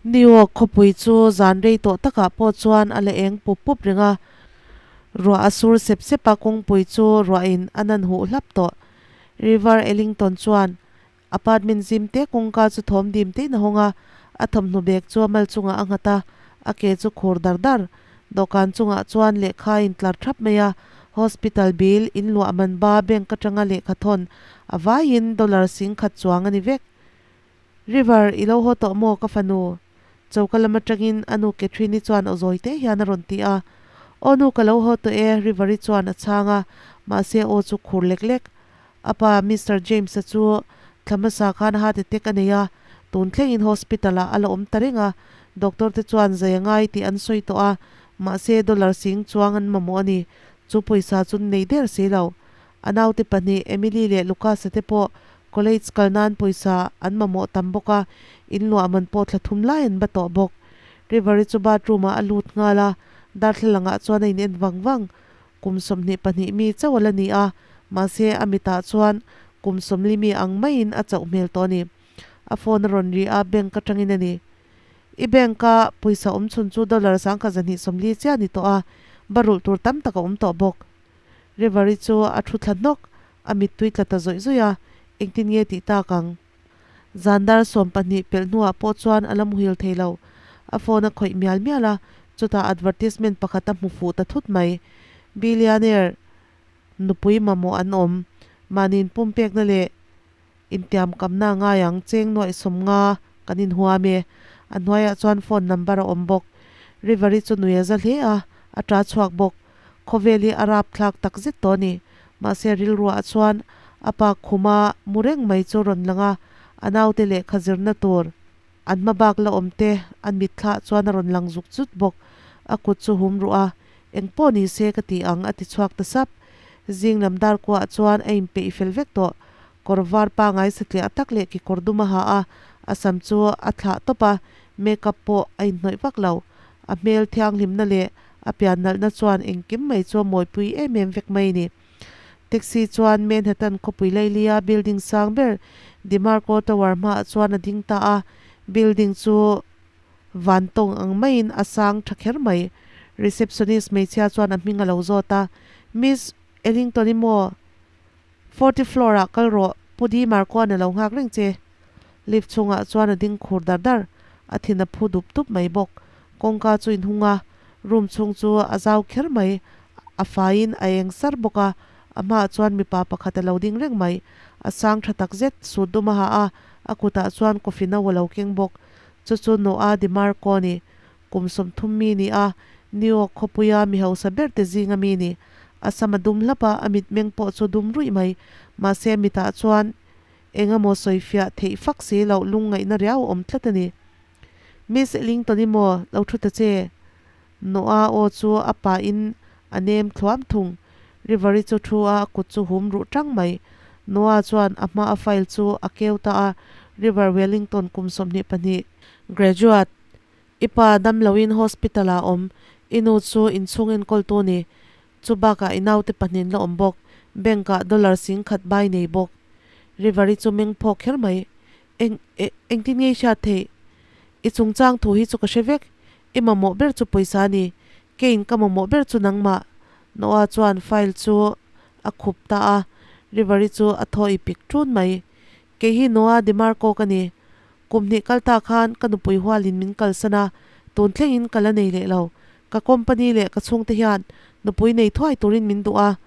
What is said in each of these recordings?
New York khawpui chu zan rei tawh takah pawh chuan a la eng pup pup reng a, ruah a sur sep sep a, kawngpui chu ruahin a nan huh hlap tawh. River Ellington chuan apartment zim te kawngka chu thawm dim tein a hawng a, a thawmhnaw bag chu a mal chungah a nghat a, a ke chu khur dar dar. Dawhkan chungah chuan lehkha a intlar thap mai a, hospital bill, inluah man ba, bank atanga lehkha thawn a vaiin dollar singkhat chuang a ni vek. River, i lo haw tawh maw ka fanu? Choka lam atangin a nu Catherine-i chuan aw zawi te hian a rawn ti a. Aw nu ka lo haw tawh e, River-i chuan a chhang a, mahse aw chu khur lek lek. A pa Mister James-a chu thla hmasa khan heart attack a nei a, tun thlengin hospital-ah a la awm ta reng a, doctor te chuan zai a ngai tih an sawi tawh a, mahse dollar sing chuang an mamawh a ni, chu pawisa chu nei der si lo. A naute pahnih Emily leh Lucas-a te pawh college kal nan pawisa an mamawh tam bawk a, in luah man pawh thla thum lai an ba tawh bawk. River-i chu bathroom-ah a lut nghal a, darthlalangah chuan a in en vang vang. Kum 22 mi chauh a la ni a, mahse a mitah chuan kum 40 mi ang maiin a chauh hmel tawh a ni. A phone a rawn ri a, bank atangin a ni. I bank-a pawisa awm chhun chu dollar 1240 chiah a ni tawh a, ba rulh tur tam tak a awm tawh bawk. River-i chu a thu thla hnawk, a mittui tla ta zawih zawih a, engtin nge tih tak ang? Zan dar 20 pelh hnuah pawh chuan a la muhil thei lo. A phone a khawih mial mial a, chutah advertisement pakhat a hmu fuh ta thut mai. Billionaire nupui mamawh an awm. Mahniin pumpekna leh intiamkamna a ngai ang, cheng nuaih 50 kan inhuam e. A hnuaiah chuan phone number a awm bawk. River-i chu nui a za hle a, a ta chhuak bawk. Khawvel hi a rapthlak tak zet tawh a ni. Mahse rilruah chuan a pa khuma mu reng mai chu rawn lang a, a naute lehkha zirna tur an hma bak la awm te an mitthlah chuan a rawn lang zuk zut bawk. A kut chu hum ruh a, Eng pawh ni se ka ti ang a ti chhuak ta sap. Zing lam dar kuah chuan a inpeih fel vek tawh. Kawr var pangai satliah tak leh kekawr dum a ha a, a sam chu a thlah tawp a, makeup pawh a inhnawih vak lo. A hmel thianghlimna leh a pian nalhna chuan engkim mai chu a mawipui em em vek mai a ni. Taxi chuan Manhattan khawpui Lailia building sang ber DeMarco Tower hmaah chuan a ding ta a, building chu van tawng ang maiin a sang tha kher mai. Receptionist hmeichhia chuan a hming a lo zawt a, Miss Ellington-i maw? Forty floor ah kal rawh, Pu DeMarco-a'n a lo nghak reng che. Lift chhungah chuan a ding khur dar dar, a thin a phu dup dup mai bawk. Kawngka chu inhung a, room chhung chu a zau kher mai, a faiin a eng sar bawk a, a hmaah chuan mipa pakhat a lo ding reng mai. A sang tha tak zet, suit dum a ha a, a kutah chuan coffee no a lo keng bawk. Chu chu Noah DeMarco a ni. Kum 30 mi ni a, New York khawpuia mi hausa ber te zinga mi ni. A sam a dum hlap a, a mitmeng pawh chu dum ruih mai. Mahse mitah chuan eng emaw sawifiah theih fak si loh lungngaihna riau a awm tlat a ni. Miss Ellington-i maw lo thu ta che? Noah aw chu a pahin a nem thluam thung. River-i chu thu a, a kut chu hum ruh tang mai. Noah chuan a hma a file chu a keu ta a, River Wellington kum 22. Graduate, i pa damloin hospital ah awm, i nu chu inchhung enkawltu ni. Chu bakah i naute pahnin la awm bawk, bank ah dollar 10,000 bai nei bawk. River-i chu meng phawk kher mai. Eng, engtin nge i hriat theih? I chungchang thu hi chu ka hre vek. I mamawh ber chu pawisa a ni. Keiin ka mamawh ber chu nangmah. Noah chuan file chu a khup ta a, River-i chu a thaw i pik ṭun mai. Kei hi Noah DeMarco ka ni. Kum hnih kal ta khan ka nupui hualin min kalsan a, tun thlengin ka la nei leh lo. Ka company leh ka chhungte hian nupui nei thuai turin min duh a.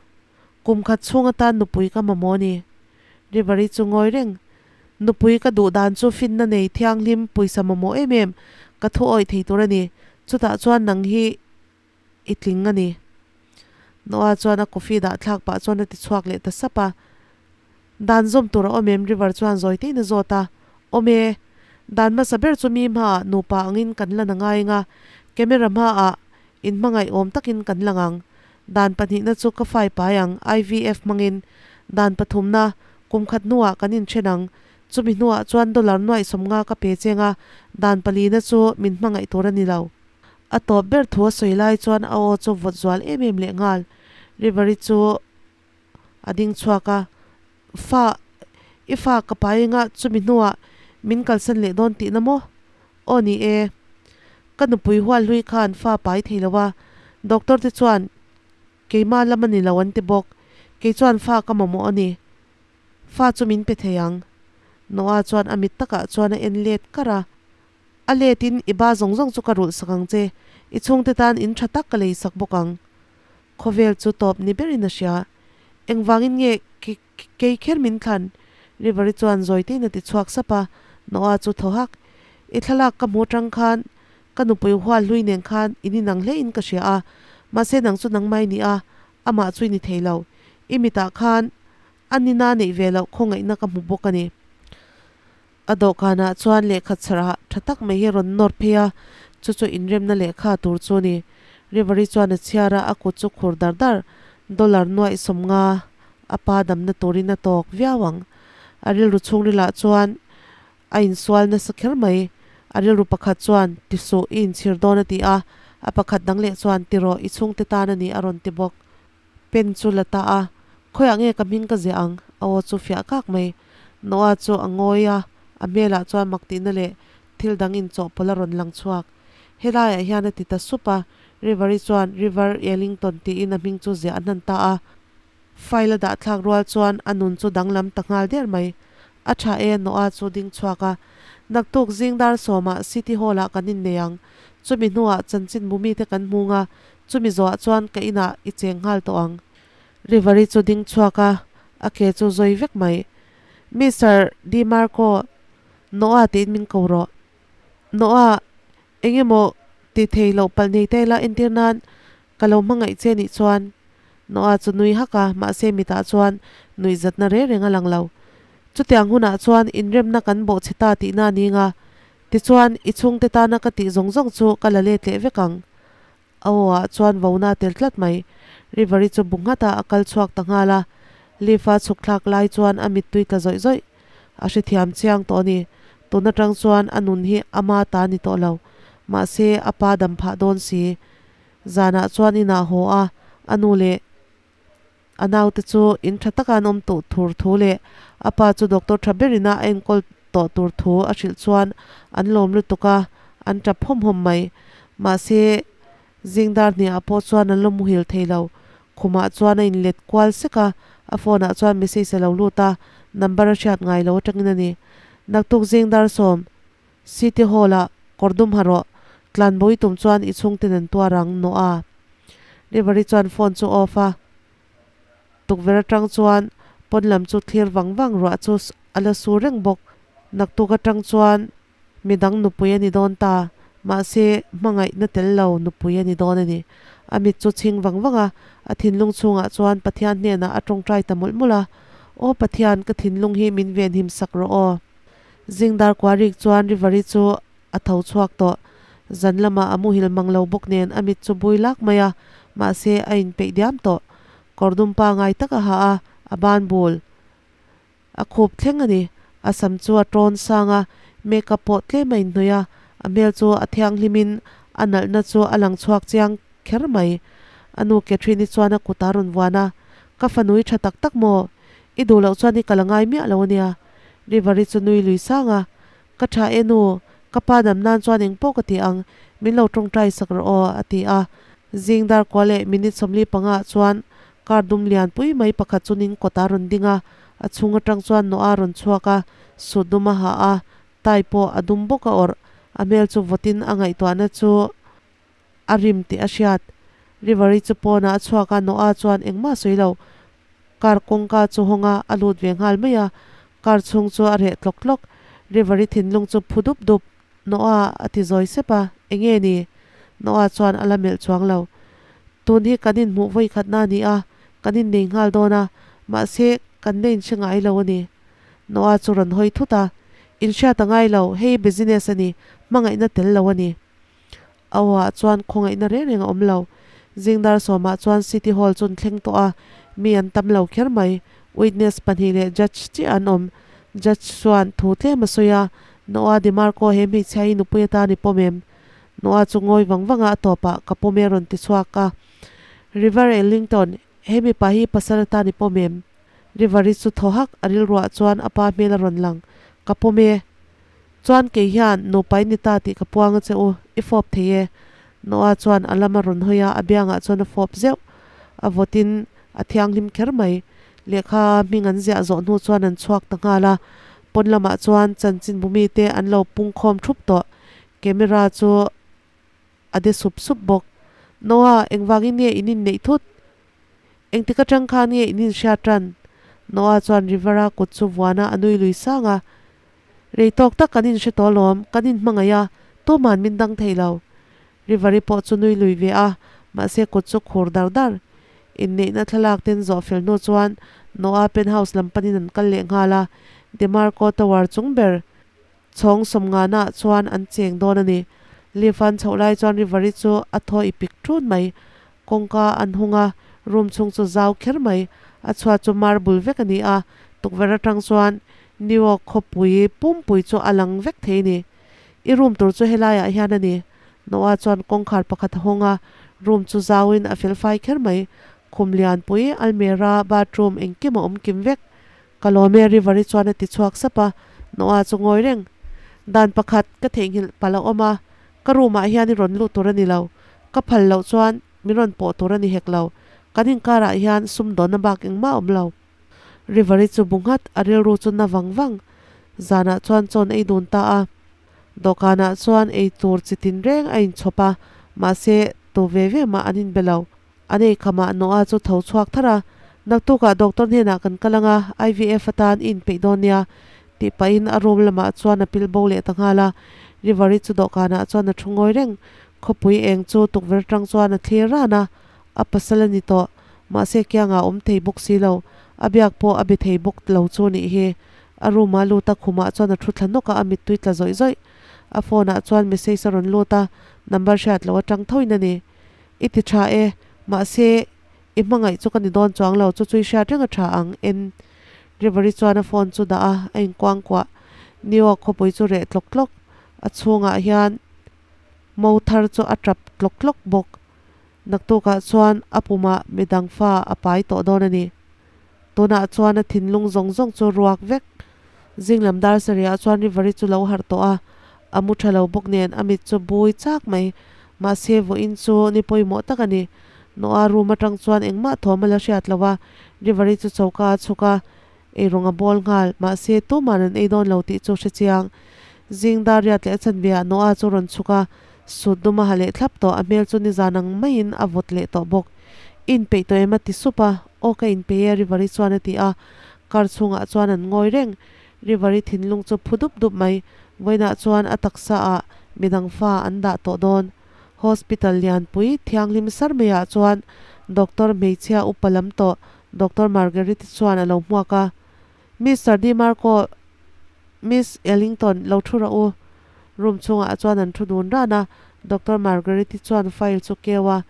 Kum khat chhung atan nupui ka mamawh a ni. River-i chu ngawi reng. Nupui ka duh dan chu finna nei thianghlim pawisa mamawh em em ka thu awih thei tur a ni. Chutah chuan nang hi i tling a ni. Noah chuan a coffee dah thlak pah chuan a ti chhuak leh ta sap a. Dan zawm tur a awm em? River chuan zawi tein a zawt a. Awm e. Dan hmasa ber chu mi hmaah nupa angin kan la na ngai ang a, camera hmaah inhmangaih awm takin kan lang ang. Dan pahnihna chu ka fai pai ang, IVF hmangin. Dan pathumna, kum khat hnuah kan inthen ang. Chumi hnuah chuan dollar 50,000 ka pe cheng a, dan palina chu min hmangaih tur a ni lo. A tawp ber thu a sawi lai chuan a aw chu vawt zual em em leh nghal. River-i chu a ding chhuak a, Fa, i fa ka pai anga chumi hnuah min kalsan leh dawn tihna maw? Aw ni e, ka nupui hual hlui khan fa pai thei lo a, doctor te chuan keima lam a ni lo an ti bawk. Kei chuan fa ka mamawh a ni. Fa chu min pe thei ang. Noah chuan a mit takah chuan a en let kar a. A let in i ba zawng zawng chu ka rulh sak ang che, i chhungte tan in tha tak ka lei sak bawk ang. Khawvel chu tawp ni berin a hria. Engvangin nge kei kher min thlan? River-i chuan zawi tein a ti chhuak sap a, Noah chu thaw hak. I thlalak ka hmu atang khan ka nupui hual hlui nen khan in inang hle in ka hria a, mahse nang chu nangmah i ni a, amah chu i ni thei lo. I mitah khan a nina neih ve loh khawngaihna ka hmu bawk a ni. A dawhkanah chuan lehkha chhara tha tak mai hi a rawn nawr phei a, chu chu inremna lehkha tur chu a ni. River-i chuan a chhiar a, a kut chu khur dar dar. Dollar nuaih sawmnga a pa damna turin a tawk viau ang. A rilru chhungrilah chuan a insual nasa kher mai. A rilru pakhat chuan, Ti suh, i inchhir dawn a ti a, a pakhat dang leh chuan, Ti rawh, i chhungte tan a ni a rawn ti bawk. Pen chu la ta a, Khawiah nge ka hming ka ziah ang? A aw chu fiah kak mai. Noah chu a ngawi a, a hmelah chuan mak tihna leh thil dang inchawhpawlh a rawn lang chhuak. Helaiah hian a ti ta sup a, River-i chuan River Ellington tiin a hming chu ziah a hnan ta a. File a dah thlak rual chuan a nun chu danglam ta nghal der mai. A tha e, Noah chu ding chhuak a. Naktuk zing dar sawmah City Hall-ah kan innei ang. Chumi hnuah chanchinbu mite kan hmung a, Chumi zawhah chuan ka inah i cheng nghal tawh ang. River-i chu ding chhuak a, a ke chu zawi vek mai. Mister DiMarco, Noah tiin min ko rawh. Noah, eng emaw ti thei loh palh nei ta ila entir nan ka lo hmangaih che nih chuan. Noah chu nui hak a, mahse mitah chuan nuihzatna reng reng a lang lo. Chutiang hunah chuan inremna kan bawhchhe ta tihna a ni nga, tichuan i chhungte tana ka tih zawng zawng chu ka la let leh vek ang. A aw ah chuan vona a tel tlat mai. River-i chu bu nghat a, a kal chhuak ta nghal a. Leaf-a chhuk thlak lai chuan a mittui tla zawih zawih. A hrethiam chiang tawh a ni. Tun atang chuan a nun hi ama ta a ni tawh lo. Mahse, a pa dam phah dawn si. Zanah chuan inah haw a, a nu leh A naute chu in tha taka an awm tawh tur thu leh a pa chu doctor tha berin a enkawl tawh tur thu a hrilh chuan an lawm lutuk a, an tap hawm hawm mai. Mahse, zing dar hniah pawh chuan an lo muhil thei lo. Khumah chuan a inlet kual sek a, a phone ah chuan message a lo lut a, number a hriat ngai lo atangin a ni. Naktuk zing dar sawm, City Hall ah kawr dum ha rawh, tlanbo i tum chuan i chhungten an tuar ang, Noah. River-i chuan phone chu off a, tukverh atang chuan pawn lam chu thlir vang vang ruah chu a la su reng bawk. Naktuk atang chuan midang nupui a ni dawn ta, mahse hmangaihna tel lo nupui a ni dawn a ni. A mit chu chhing vang vang a, a thinlung chhungah chuan Pathian hnenah a tawngtai ta mawlh mawlh a, Aw Pathian, ka thinlung hi min venhim sak rawh aw. Zing dar kua rik chuan River-i chu a tho chhuak tawh. Zan lamah a muhil mang lo bawk nen a mit chu bui lak mai a, mahse a inpeih diam tawh. Kawr dum pangai tak a ha a, a ban bul a khup thleng a ni. A sam chu a tawn sang a, makeup pawh tlem a inhnawih a, a hmel chu a thianghlimin a nalhna chu a lang chhuak chiang kher mai. A nu Catherine-i chuan a kut a rawn vuan a, Ka fanui tha tak tak maw? I duh loh chuan i kal a ngai miah lo a nia. River-i chu nui lui sang a, Ka tha e nu, ka pa dam nan chuan eng pawh ka ti ang, min lo tawngtai sak rawh aw, a ti a. Zing dar kua leh minute 45 ah chuan car dum lian pui mai pakhat chu nin kawt ah rawn ding a, a chhung atang chuan Noah rawn chhuak a, suit dum a ha a, tie pawh a dum bawk a awrh, a hmel chu vawtin a ngaihtuahna chu a rim tih a hriat. River-i chu pawnah a chhuak a, Noah chuan engmah sawi lo. Car kawngka chu hawng a, a lut ve nghal mai a. Car chhung chu a reh tlawk tlawk. River-i thinlung chu phu dup dup. Noah a ti zawi sep a, Enge ni? Noah chuan a la melh chuang lo. Tun hi kan inhmuh vawi khatna a ni a, kan innei nghal dawn a, mahse kan la inhre ngai lo a ni. Noah chu rawn hawi thut a, Inhriat a ngai lo, hei business a ni, hmangaihna tel lo a ni. A awah chuan khawngaihna reng reng a awm lo. Zingdar sawmah chuan City Hall chu an thleng tawh a, mi an tam lo kher mai. Witness pahnih leh Judge chiah an awm. Judge chuan thu tlem a sawi a, Noah DeMarco he hmeichhia hi nupui atan i pawm em? Noah chu ngawi vang vang a, a tawpah ka pawm e a rawn ti chhuak a. River Ellington, he mipa hi pasal atan i pawm em? River-i chu thaw hak, a rilruah chuan a pa hmel a rawn lang, Ka pawm e. Chuan kei hian nupa i ni ta tih ka puang a che u, i fawp thei e. Noah chuan a lam a rawn hawi a, a biangah chuan a fawp zeuh. A vawtin a thianghlim kher mai. Lehkha hming an ziah zawh hnu chuan an chhuak ta nghal a, pawn lamah chuan chanchinbu mite an lo pungkhawm thup tawh. Camera chu a de sup sup bawk. Noah, engvangin nge in inneih thut? Engtik atang khan nge in inhriat tan? Noah chuan Rivera kut chu vuan a, a nui lui sang a. Rei tawk tak kan inhre tawh alawm, kan inhmangaih a, tuman min dang thei lo. River-i pawh chu nui lui ve a, mahse kut chu khur dar dar. Inneihna thlalak ten zawh fel hnu chuan Noah penthouse lam panin an kal leh nghal a, DeMarco Tower chung ber chhawng sawmngana chuan an cheng dawn a ni. Lift an chhoh lai chuan River-i chu a thaw i pik ṭun mai. Kawngka an hung a, room chhung chu zau kher mai. A chhuat chu marble vek a ni a, tukverh atang chuan New York khawpui pumpui chu a lang vek thei a ni. I room tur chu helaiah hian a ni. Noah chuan kawngkhar pakhat a hawng a, room chu zauin a felfai kher mai. Khum lianpui, almirah, bathroom engkim a awm kim vek. Ka lawm e River-i chuan a ti chhuak sap a, Noah chu ngawi reng. Dan pakhat ka theihnghilh palh a awm a, ka room ah hian i rawn luh tur a ni lo. Ka phal loh chuan min rawn pawh tur a ni hek lo. Kan inkarah hian sumdawnna bak engmah a awm lo. River-i chu bu nghat, a rilru chu na vang vang. Zanah chuan chawn ei dun ta a. Dawhkanah chuan ei tur chi tin reng a inchhawp a, mahse tu ve ve mah an inbe lo. An ei khamah Noah chu tho chhuak thar a, Naktukah doctor hnenah kan kal anga, IVF atan i inpeih dawn nia, tih pahin a room lamah chuan a pil bo leh ta nghal a. River-i chu dawhkanah chuan a thu ngawi reng. Khawpui eng chu tukverh atang chuan a thlir ran a, a pasal a ni tawh. Mahse kiangah a awm thei bawk si lo, a biak pawh a be thei bawk lo chu nih hi. A room a lut a, khumah chuan a thu thla nawk a, a mittui tla zawih zawih. A phone ah chuan message a rawn lut a, number hriat loh atang thoin a ni. I ti tha e, mahse i hmangaih chu ka ni dawn chuang lo, chu chu i hriat reng a tha ang, en. River-i chuan a phone chu dah a, a inkuang kuah. New York khawpui chu reh tlawk tlawk, a chhungah hian mo thar chu a tap tlawk tlawk bawk. Naktukah chuan a pumah midang fa a pai tawh dawn a ni. Tunah chuan a thinlung zawng zawng chu ruak vek. Zinglam dar sarihah chuan River-i chu lo harh tawh a, a mu tha lo bawk nen a mit chu bui chak mai. Mahse vawiin chu ni pawimawh tak a ni. Noah room atang chuan engmah thawm a la hriat lo a, River-i chu choka a chhuk a, eirawng a bawl nghal. Mahse tuman an ei dawn lo tih chu hre chiang. Zing dar riat leh a chanve ah Noah chu rawn chhuk a, suit dum a ha leh thlap tawh, a hmel chu nizan ang maiin a vawt leh tawh bawk. I inpeih tawh em? a ti sup a, Aw ka inpeih e River-i chuan a ti a, car chhungah chuan an ngawi reng. River-i thinlung chu phu dup dup mai, vawiinah chuan a taksa ah midang fa an dah tawh dawn. Hospital lianpui thianghlim sar maiah chuan Doctor hmeichhia upa lam tawh Doctor Marguerite chuan a lo hmuak a, Mister DiMarco, Miss Ellington lo thu rawh u. Room chhungah chuan an thu dun ran a, Doctor Marguerite chuan file chu keu a,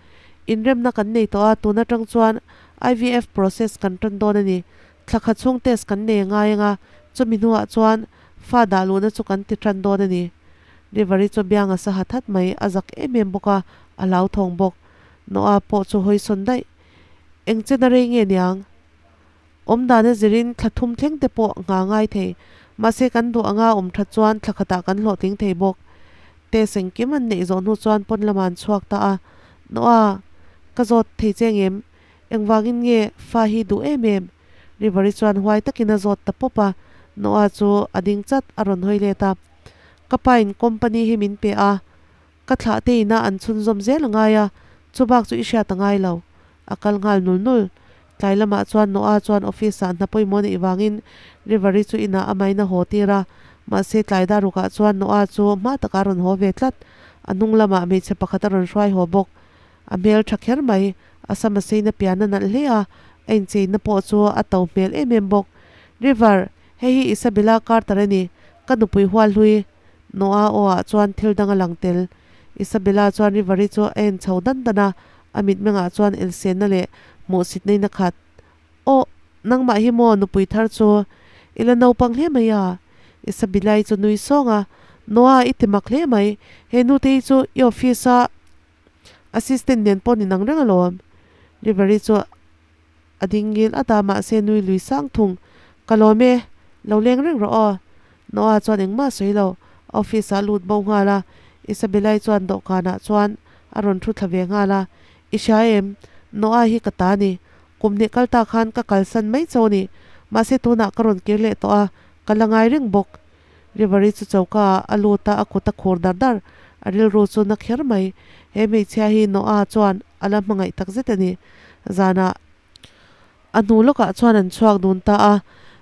Inremna kan nei tawh a, tun atang chuan IVF process kan tan dawn a ni. Thla khat chhung test kan nei angai anga, chumi hnuah chuan fa dah luhna chu kan ti tan dawn a ni. River-i chu biang a sa hat hat mai, a zak em em bawk a, a hlauthawng bawk. Noah pawh chu hawi sawn daih. Eng chen a rei nge niang? Awm dan a zirin thla thum thleng te pawh ngha ngai thei. Mahse kan duh anga awm that chuan thla khatah kan hlawhtling thei bawk. Test engkim an neih zawh hnu chuan pawn lamah an chhuak ta a. Noah, ka zawt thei che ngem? Engvangin nge fa hi duh em em? River-i chuan huai takin a zawt ta pawp a. Noah chu a ding chat a rawn hawi let a. Ka pa in company hi min pe a, ka thlah te ina an chhunzawm zel a ngai a, chubak chu i hriat a ngai lo. A kal nghal nul nul. Tlai lamah chuan Noah chuan office ah hna pawimawh neih vangin River-i chu inah a main a haw tir a, mahse tlai dar rukah chuan Noah chu hma takah a rawn haw ve tlat. A hnung lamah hmeichhe pakhat a rawn hruai haw bawk. A hmel tha kher mai, a sam a sein a pian a nalh hle a, a incheina pawh chu a to hmel em em bawk. River, hei hi Isabella Carter a ni, ka nupui hual hlui. Noah aw ah chuan thil dang a lang tel. Isabella chuan River-i chu a en chho dan dan a, a mitmengah chuan elsenna leh hmuhsitna in a khat. Aw, nangmah hi maw nupui thar chu? I la naupang hle mai a? Isabella-i chu nui sawng a, Noah i ti mak hle mai, he nute hi chu i office a assistant nen pawh ni nang reng alawm. River-i chu A ding ngil at a, mahse nui lui sang thung. Ka lawm e, lo leng reng rawh aw. Noah chuan engmah a sawi lo. Office ah lut bo nghal a, Isabella-i chuan dawhkanah chuan a rawn thu thla ve nghal a, I hria em? Noah hi ka ta ni. Kum hnih kal ta khan ka kalsan mai cho ni. Mahse tunah ka rawn kir leh tawh a, ka la ngai reng bawk. River-i chu choka ah a lut a, a kut a khur dar dar. A rilru chu na kher mai. He hmeichhia hi Noah chuan a la hmangaih tak zet a ni. Zanah a hnu lawkah chuan an chhuak dun ta a,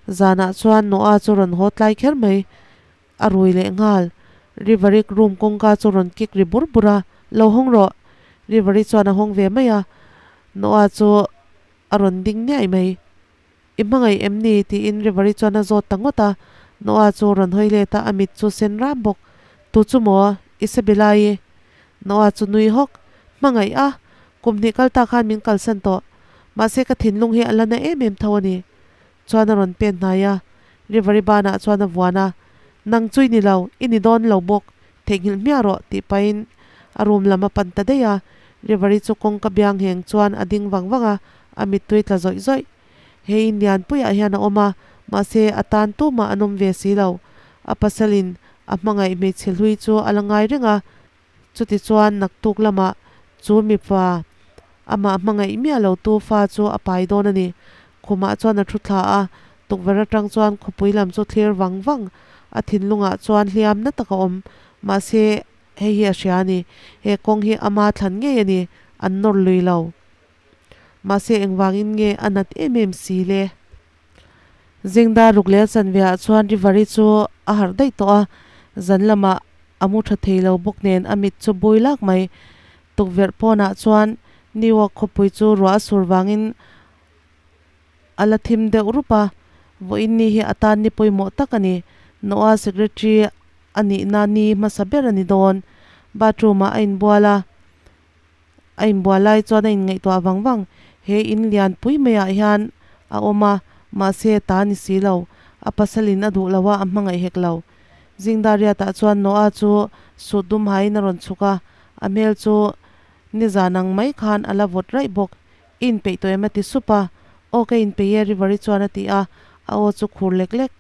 zanah chuan Noah chu rawn haw tlai kher mai. A rui leh nghal. River-i room kawngka chu rawn kik ri bur bur a, Lo hawng rawh. River-i chuan a hawng ve mai a, Noah chu a rawn ding niaih mai. I hmangaih em ni? tiin River-i chuan a zawt ta ngawt a. Noah chu rawn hawi let a, a mit chu sen ram bawk. Tu chu maw? Isabella-i. Noah chu nui hawk. Hmangaih a? Kum hnih kal ta khan min kalsan tawh. Mahse ka thinlung hi a la na em em tho a ni. Chuan a rawn pen hnai a, River-i banah chuan a vuan a, Nang chu i ni lo, i ni dawn lo bawk, theihnghilh hmiah rawh, tih pahin a room lam a pan ta daih a. River-i chu kawngka biang ngheng chuan a ding vang vang a, a mittui tla zawih zawih. He in lianpuiah hian a awm a, mahse a tan tumah an awm ve si lo. A pasalin a hmangaih hmeichhe hlui chu a la ngai reng a, Chutichuan naktuk lamah chu mipa amah hmangaih miah lo tu fa chu a pai dawn a ni. Khumah chuan a thu thla a, tukverh atang chuan khawpui lam chu thlir vang vang. A thinlungah chuan hliam na tak a awm. Mahse, hei hi a hria a ni. He kawng hi ama thlan ngei a ni, an nawr lui lo. Mahse, engvangin nge a nat em em si le? Zingdar ruk leh a chanve ah chuan River-i chu a harh daih tawh a, zan lamah a mu tha thei lo bawk nen a mit chu bui lak mai. Tukverh pawnah chuan New York khawpui chu ruah a sur vangin a la thim deuh rup a, vawiin ni hi a tan ni pawimawh tak a ni. Noah secretary a nihna ni hmasa ber a ni dawn. Bathroom ah a inbual a. A inbual lai chuan a inngaihtuah vang vang. He in lian pui maiah hian a awm a, mahse ta ni si lo. A pasalin a duh lo a, a hmangaih hek lo. Zingdariatah chuan Noah chu suit dum haiin a rawn chhuk a, a hmel chu nizan ang mai khan a la vawt raih bawk. I inpeih tawh em? a ti sup a. Aw ka inpeih e, River-i chuan a ti a, a aw chu khur lek lek.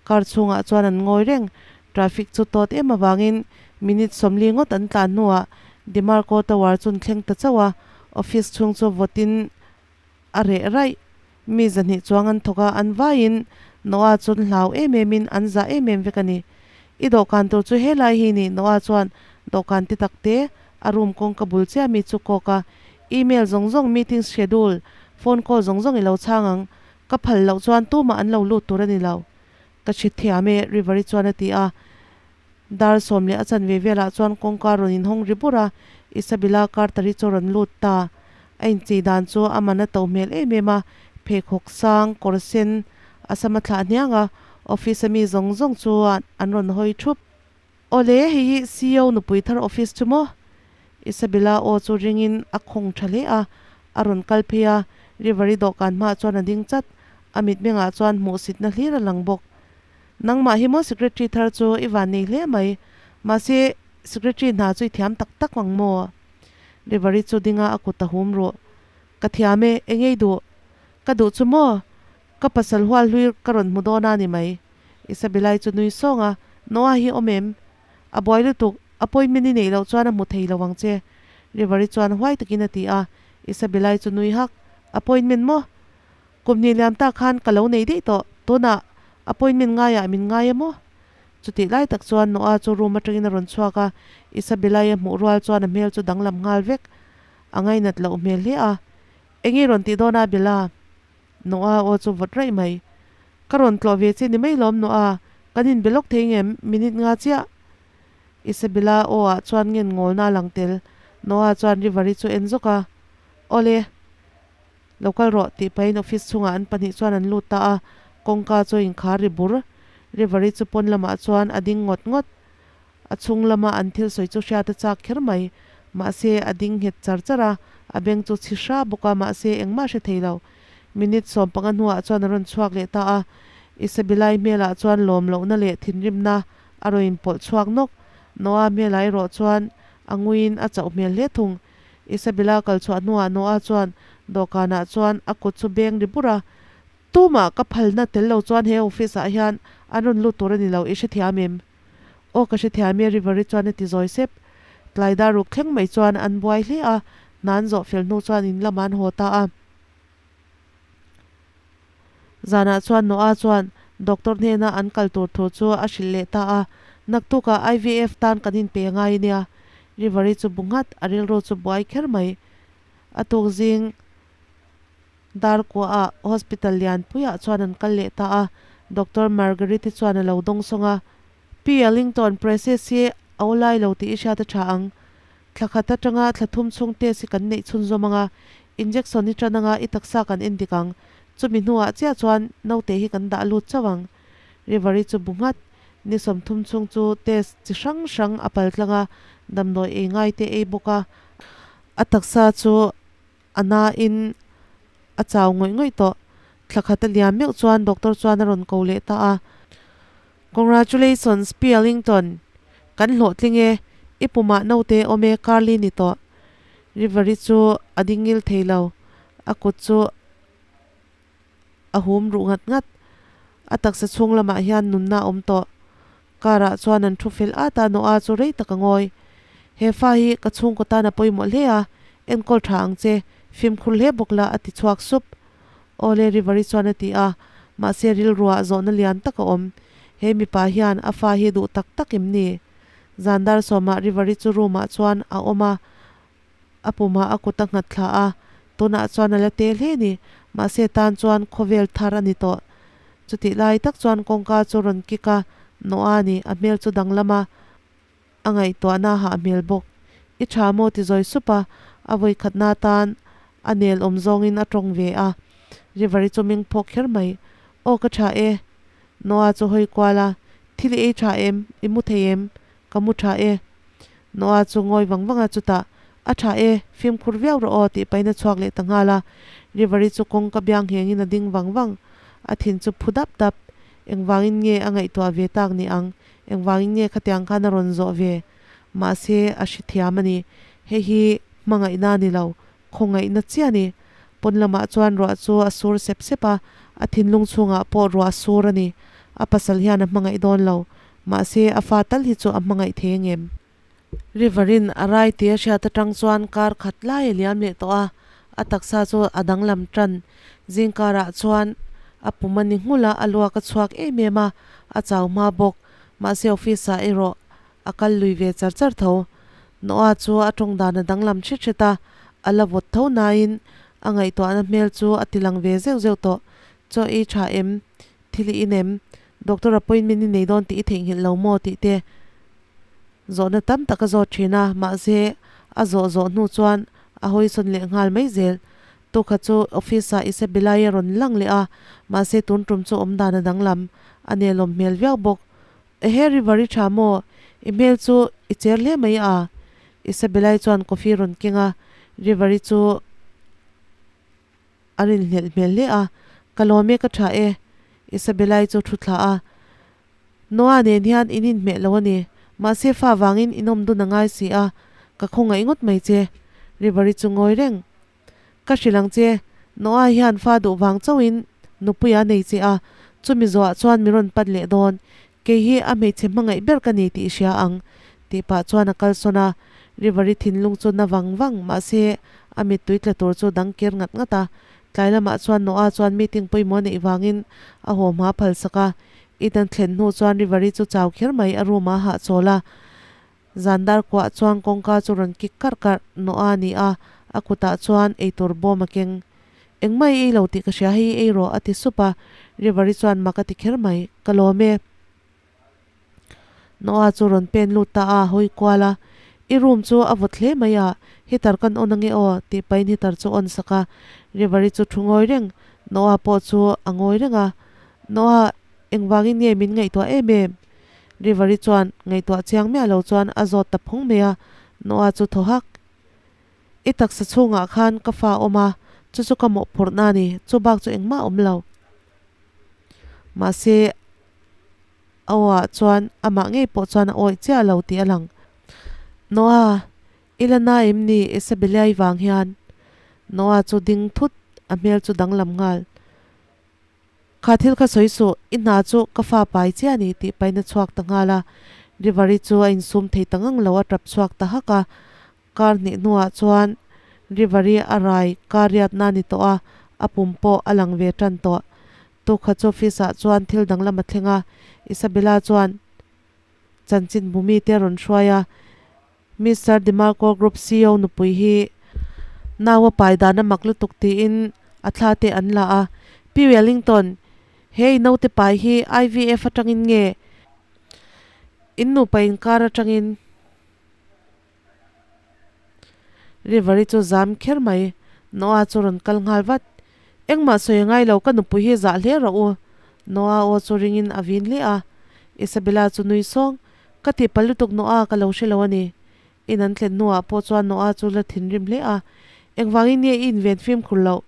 Car chhungah chuan an ngawi reng. Traffic chu tawt em avangin minute 40 ngawt an tlan hnuah DeMarco Tower chu an thleng ta chauh a, office chhung chu vawtin a reh raih. Mi zahnih chuang an thawk a, an vaiin Noah chu an hlau em emin an zah em em vek a ni. I dawhkan tur chu helai hi ni, Noah chuan dawhkan ti tak te a room kawngka bul chiah mi chu kawk a, email zawng zawng, meeting schedule, phone call zawng zawng i lo chhang ang, ka phal loh chuan tumah an lo lut tur a ni lo. Ka hre thiam e, River-i chuan a ti a. Dar sawm leh a chanve velah chuan kawngka rawn inhawng ri bur a, Isabella Carter-i chu a rawn lut ta. A inchei dan chu a man a to hmel em em a, pheikhawk sang, kawr sen a sam a thlah hniang a, office-a mi zawng zawng chu an rawn hawi thup. Awle, hei hi CEO nupui thar office chu maw? Isabella aw chu ringin a khawng tha hle a, a rawn kal phei a, River-i dawhkan hmaah chuan a ding chat, a mitmengah chuan hmuhsitna hlir a lang bawk. Nangmah hi maw secretary thar chu i van nei hle mai, mahse secretary hna chu i thiam tak tak ang maw? River-i chu dinga a kut a hum ruh. Ka thiam e, eng ei duh? Ka duh chu maw? Ka pasal hual hlui ka rawn hmu dawn a ni mai. Isabella-i chu nui sawng a, Noah hi awm em? A buai lutuk, appointment i neih loh chuan a hmu thei lo ang che. River-i chuan huai takin a ti a, Isabella-i chu nui hak, Appointment maw? Kum hnih liam tak khan ka lo nei daih tawh, tunah appointment ngaiah min ngai em aw? Chutih lai tak chuan Noah chu room atangin a rawn chhuak a, Isabella-i a hmuh rual chuan a hmel chu danglam nghal vek. A ngainat loh hmel hle a, Enge rawn tih dawn a Bella? Noah aw chu vawt raih mai. Ka rawn tlawh ve che ni mai lawm Noah, kan inbe lawk thei ngem minute nga chiah. Isabella aw ah chuan ngen ngawlna a lang tel. Noah chuan River-i chu en zawk a. Awle. Lo kal rawh tih pahin office chhungah an pahnih chuan an lut ta a, kawngka chu a inkhar ri bur. River-i chu pawn lamah chuan a ding ngawt ngawt. A chhung lama an thil sawi chu hriat a chak kher mai. Mahse, a ding nghet char char a, a beng chu chhi hra bawk a, mahse engmah hre thei lo. Minute 15 hnuah chuan a rawn chhuak leh ta a. Isabella-i hmelah chuan lawm lohna leh thinrimna a rawn inpawlh chhuak nawk. Noah hmelah erawh chuan a nguiin a chauh hmel hle thung. Isabella kal chhuah hnuah Noah chuan dawhkanah chuan a kut chu beng ri bur a, Tumah ka phalna tel lo chuan he office ah hian an rawn lut tur a ni lo, i hrethiam em? Aw ka hrethiam e River-i chuan a ti zawi sep. Tlai dar ruk thleng mai chuan an buai hle a, hna an zawh fel hnu chuan in lamah an haw ta a. Zanah chuan Noah chuan doctor hnena an kal tur thu chu a hrilh leh ta a, Naktukah IVF tan kan inpe ngai nia. River-i chu bu nghat, a rilru chu buai kher mai. A tuk zing dar kuaah hospital lianpuiah chuan an kal leh ta a, Doctor Margaret-i chuan a lo dawngsawng a. Pi Ellington, Precis hi a awlai lo tih i hriat a tha ang. Thla khat atanga thla thum chhung test hi kan neih chhunzawm anga, injection hi tan anga i taksa kan en dik ang. Chumi hnuah chiah chuan naute hi kan dah lut chauh ang. River-i chu bu nghat. Ni 30 chhung chu test chi hrang hrang a pal tlang a, damdawi ei ngai te ei bawk a. A taksa chu a nain a chau ngawih ngawih tawh. Thla khat a liam meuh chuan doctor chuan a rawn ko leh ta a. Congratulations Pi Ellington! Kan hlawhtling e, i pumah naute awm e Carly ni tawh. River-i chu a ding ngil thei lo, a kut chu a hum ruh ngat ngat. A taksa chhung lamah hian nunna a awm tawh. Car ah chuan an thu fel at a, Noah chu rei tak a ngawi. He fa hi ka chhungkaw tan a pawimawh hle a, enkawl tha ang che, fimkhur hle bawk la a ti chhuak sup. Awle River-i chuan a ti a, mahse rilruah zawhna lian tak a awm. He mipa hian a fa hi duh tak tak em ni? Zan dar sawmah River-i chu room-ah chuan a awm a, a pumah a kut a nghat thla a, tunah chuan a la te hle ni, mahse tan chuan khawvel thar a ni tawh. Chutih lai tak chuan kawngka chu rawn kik a, Noah ni, a hmel chu danglam a. A ngaihtuahna a hah hmel bawk. I tha maw ti zawi sup a, a vawi khatna atan a nel awm zawngin a tawng ve a. River-i chu meng phawk kher mai. Aw ka tha e. Noah chu hawi kual a, Thil i ei tha em? I mu thei em? Ka mu tha e. Noah chu ngawi vang vang a, chutah, A tha e, fimkhur viau rawh aw tih pahin a chhuak leh ta nghal a. River-i chu kawngka biang nghengin a ding vang vang. A thin chu phu dap dap. Engvangin nge a ngaihtuah ve tak ni ang? Engvangin nge khatiang khan a rawn zawh ve? Mahse, a hrethiam a ni. Hei hi hmangaihna a ni lo, khawngaihna chiah a ni. Pawn lamah chuan ruah chu a sur sep sep a, a thinlung chhungah pawh ruah a sur a ni. A pasal hian a hmangaih dawn lo. Mahse, a fa tal hi chu a hmangaih thei angem? River-in a rai tih a hriat atang chuan kar khat lai a liam leh tawh a, a taksa chu a danglam tan. Zingkarah chuan a pum a ni nghulh a, a luak a chhuak em em a, a chau hma bawk. Mahse office-ah erawh a kal lui ve char char tho. Noah chu a tawng dan a danglam hret hret a, a la vawt tho nain a ngaihtuahna hmel chu a ti lang ve zeuh zeuh tawh. Chaw ei tha em? Thil i in em? Doctor appointment i nei dawn tih i theihnghilh lo maw? tih te Zawhna tam tak a zawt thin a, mahse a zawh zawh hnu chuan a hawisawn leh nghal mai zel. Tukha chu office ah Isabella-i a rawn lang leh a, mahse tun tum chu awmdan a danglam, a nelawm hmel viau bawk. Ehe River i tha maw? I hmel chu i cher hle mai a? Isabella-i chuan coffee rawn keng a, River-i chu a rinhlelh hmel hle a, Ka lawm e ka tha e Isabella-i chu thu thla a, Noah nen hian in inhmeh lo a ni. Mahse fa vangin in awm dun a ngai si a, ka khawngaih ngawt mai che. River-i chu ngawi reng. Ka hrilh ang che, Noah hian fa duh vang chauhin nupui a nei che a, chumi zawhah chuan mi rawn pan leh dawn. Kei hi a hmeichhe hmangaih ber ka ni tih i hria ang, tih pah chuan a kalsawn a. River-i thinlung chu na vang vang, mahse a mittui tla tur chu dang kir ngat ngat a. Tlai lamah chuan Noah chuan meeting pawimawh neih vangin a haw hma phalsak a. Ethan thlen hnu chuan River-i chu chau kher mai a room ah a hahchawl a. Zan dar kuah chuan kawngka chu rawn kik karh karh Noah a ni a, a kutah chuan eitur bawm a keng. Engmah i ei lo tih ka hria hei i ei rawh a ti sup a. River-i chuan mak a ti kher mai, Ka lawm e. Noah chu rawn pen lut ta a, hawi kual a, I room chu a vawt hle mai a, heater kan on ange aw tih pahin heater chu on sak a. River-i chu thu ngawi reng, Noah pawh chu a ngawi reng a. Noah, engvangin nge min ngaihtuah em em? River-i chuan ngaihtuah chiang miah lo chuan a zawt ta phawng mai a, Noah chu thaw hak. I taksa chhungah khan ka fa awm a, chu chu ka mawhphurhna a ni, chu bak chu engmah a awm lo. Mahse, a awah chuan amah ngei pawh chuan a awih chiah lo tih a lang. Noah, i la na em ni Isabella-i vang hian? Noah chu ding thut, a hmel chu danglam nghal. Kha thil kha sawi suh, i hna chu ka fa pai chiah a ni tih pahin a chhuak ta nghal a. River-i chu a insum thei ta ngang lo, a tap chhuak ta hak a. Kar hnih hnuah chuan River-i a rai kar riatna a ni tawh a, a pum pawh a lang ve tan tawh. Tukha chu office ah chuan thil danglam a thleng a, Isabella chuan chanchinbu mite a rawn hruai a, Mister DeMarco Group ceo nupui hi nau a pai dan a mak lutuk tiin a thla te an la a, Pi Wellington, he i naute pai hi IVF atangin nge in nupa inkar atangin? River-i chu zam kher mai, Noah chu rawn kal nghal vat. Engmah sawi a ngai lo, ka nupui hi zah hle rawh u. Noah aw chu ringin a vin hle a. Isabella chu nui sawng, Ka tihpalh lutuk Noah ka lo hre lo a ni. In an thlen hnuah pawh chuan Noah chu la thinrim hle a. Engvangin nge i inven fimkhur loh?